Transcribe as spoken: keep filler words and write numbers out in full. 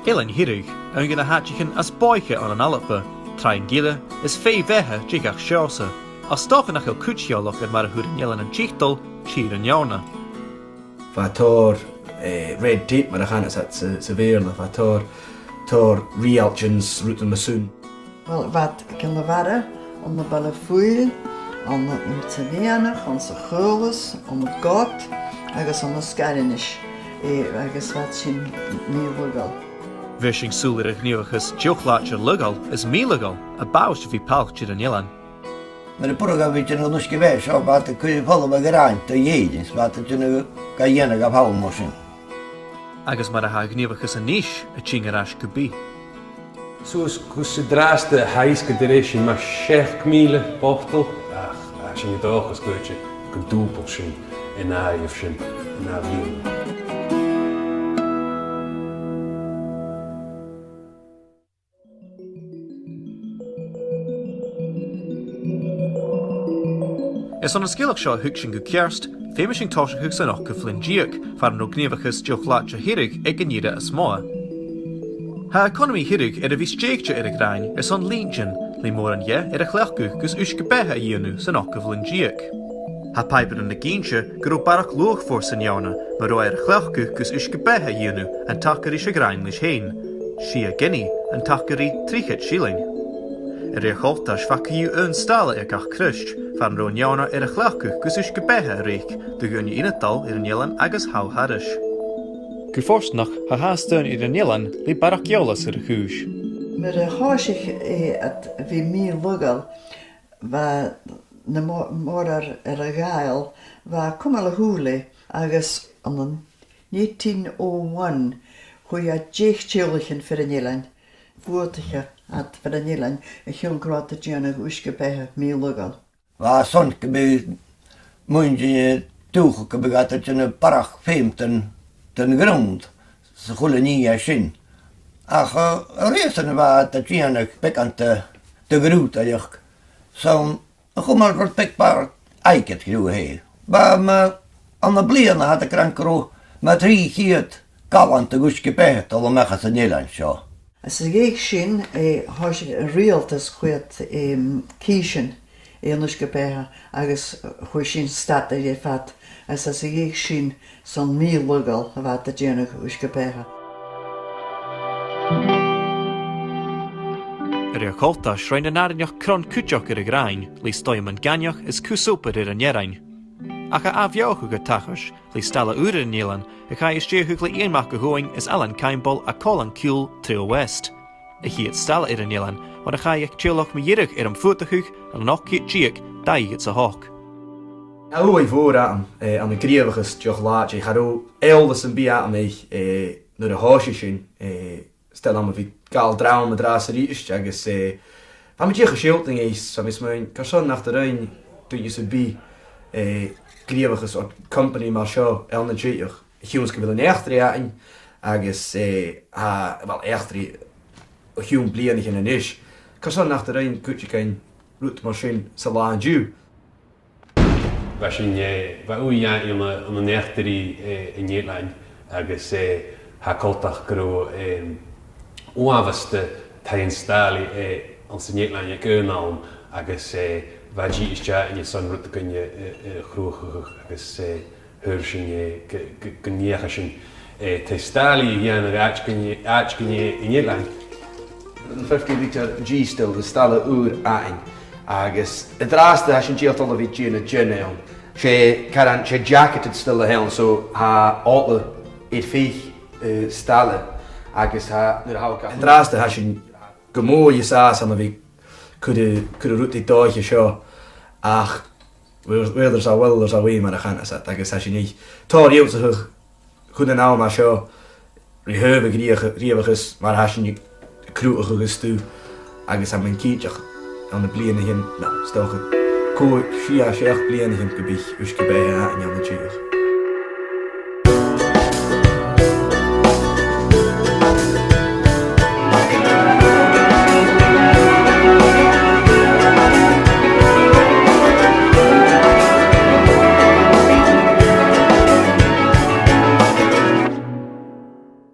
Eilean Thiriodh, aon de na h-àiteachan as bòidhche ann an Alba, tràighean gile is fèidh-bheatha de gach seòrsa. 'S dòcha nach eil cuid eòlach air mar a fhuair an eilean an tiotal Tìr an Eòrna. Bha tòrr, eh, red tape, mar a chanas iad sa, sa Bheurla, bha tòrr, tòrr riaghailtean 's rudan mar sin. Uill, bha iad aig an Làmh-mhara, ann am Baile Phuill, ann an, anns a' Mheadhanach, anns a' Chaolas, ann an Gôt agus ann an Sgaireneis, eh, agus bha iad sin mì-laghail. Bheir sinn sùil air a' ghnìomhachas deoch-làidir laghail is mì-laghail a b' àbhaist a bhith pailt air an eilean. Nuair a b' urrainn dhaibh a bhith a' dèanamh an uisge-beatha seo, bha iad a' cur a' pholl a ghràin do dh'Èirinn, 's bha iad a' dèanamh ga dhèanamh dha poll mar sin. Agus mar a tha a' ghnìomhachas a-nis a' tighinn air ais gu bith. Suas gus an-dràsta tha iasg an-dràsta sin mar seachd mìle botal, ach, ach tha sinn an dòchas gun tèid gun dùbal sin an ath-bhliadhna sin, an ath-bhliadhna. Is ann an sgeulachd seo a thuig sinn gu ceart, feumaidh sinn tòiseachadh san ochdamh linn deug, far an robh gnìomhachas deoch-làidir Thiriodh aig an ìre as motha. Tha eaconamaidh Thiriodh air a bhith stèidhichte air a' ghràin airson linntean, le mòran dheth air a chleachdadh gus uisge-beatha a dhèanamh san ochdamh linn deug. Tha pàipearan ag innse gun robh barrachd luach mòr san Eòrna, mar a bha e air a chleachdadh gus uisge-beatha a dhèanamh an taca ris a' ghràin leis fhèin, sia guinea an taca ri trithead sgillinn. A rèir choltais, bha co-dhiù aon stàile air gach croit, far an robh an Eòrna air a chleachdadh gus uisge-beatha a reic do dhaoine ionadail air an eilean agus thall thairis. Gu fortanach, tha fhathast daoine air an eilean le barrachd eòlas air a' chùis. Nuair a thòisich e a bhith mì-laghail, bha na mò-, mòran air a ghabhail, bha cumail a shùil e, agus ann an eighteen oh one, chuir iad deich teaghlaichean far an eilein, bhuaithe iad far an eilein, a chionn gun robh iad a' dèanamh uisge-beatha mì-laghail. Bha e airson gum biodh muinntir an dùthcha, gum biodh iad a' dèanamh barrachd feum don, don ghrunnd 's a h-uile nì a tha sin. Ach, eh, a-rithist, bha iad a' dèanamh beagan de, de ghrùdaireachd, 's ann a chumail gur beag barrachd airgid dheth. Bha, ma, ann am bliadhna, tha iad ag ràdh gun robh mu thrì cheud galan de dh'uisge-beatha a' dol a-mach às an eilean seo. Às a dhèidh sin, eh, thòisich an riaghaltas a' cur, em, cìsean air an uisge-beatha agus chuir sin stad air fad. Is às a dhèidh sin, 's ann mì-laghail a bha iad a' dèanamh uisge-beatha. A rèir choltais, rinn an àrainneachd cron cuideachd air a' ghràin, le stoidhmean gainmheach is cus obair air an fhearann. Ach tha ath-bheothachadh a' tachairt, le staile ùr air an eilean, a chaidh a stèidheachadh le Iain Mac a' Ghobhainn is Alan Caimbeul à Col an Ciùil, Trail West. A' chiad staile air an eilean, mar a chaidh aig teaghlach mu dheireadh air am fuadachadh ann an ochd ceud deug, dà fhichead 's a h-ochd. Tha ùidh mhòr agam, eh, ann an gnìomhachas deoch-làidir, cha robh eòlas sam bith agam air, eh, nuair a thòisich sinn, eh, 's toil leam a bhith a' gabhail drama an-dràsta 's a-rithist, agus, eh, bha mi dìreach a' sealltainn air, 's bha mi a' smaoineachadh carson nach do rinn duine sam bith, eh, gnìomhachas no companaidh mar seo ann an Tiriodh, a chionn 's gu bheil an eachdraidh againn, agus, eh, tha, uill, eachdraidh o chionn bliadhnaichean a-nis. Carson nach do rinn cuideigin rud mar sin san là an-diugh? Bha sinn, eh, bha ùidh againn ann an, ann an eachdraidh, eh, an eilein agus, eh, tha e coltach gun robh, em, uabhas de thaighean-staile, eh, anns an eilean aig aon àm agus, eh, bha e dìreach a' dèanamh airson rudeigin, eh, eh, a chruthachadh agus, eh, fhuair sinn, eh, gu, gu, gun deachaidh sinn, eh, taigh-staile a dhèanamh àiteigin, àiteigin an eilein. Fifty litre G-Stil, an staile ùr againn. Agus an-dràsta tha sinn dìreach a' dol a bhith a' dèanamh gin ann. 'S e caran, 's e jacketed still a th' ann, so tha ola air feadh, eh, staile. Agus tha, nuair a tha, an-dràsta tha sinn gu mòr an sàs ann a bhith a' cur, cur an rud air dòigh seo. Ach where, where there's a will, there's a way, mar a chanas iad, agus tha sinn a' dol a dh'ionnsachadh chun an àm a tha seo, ri thaobh a' ghnìomh-, gnìomhachais, mar a tha sinn a' cruthachadh an stuth, agus tha mi cinnteach ann am bliadhnaichean, no, 's dòcha, còig, sia, seachd bliadhnaichean gum bi uisge-beatha againn ann an Tiriodh.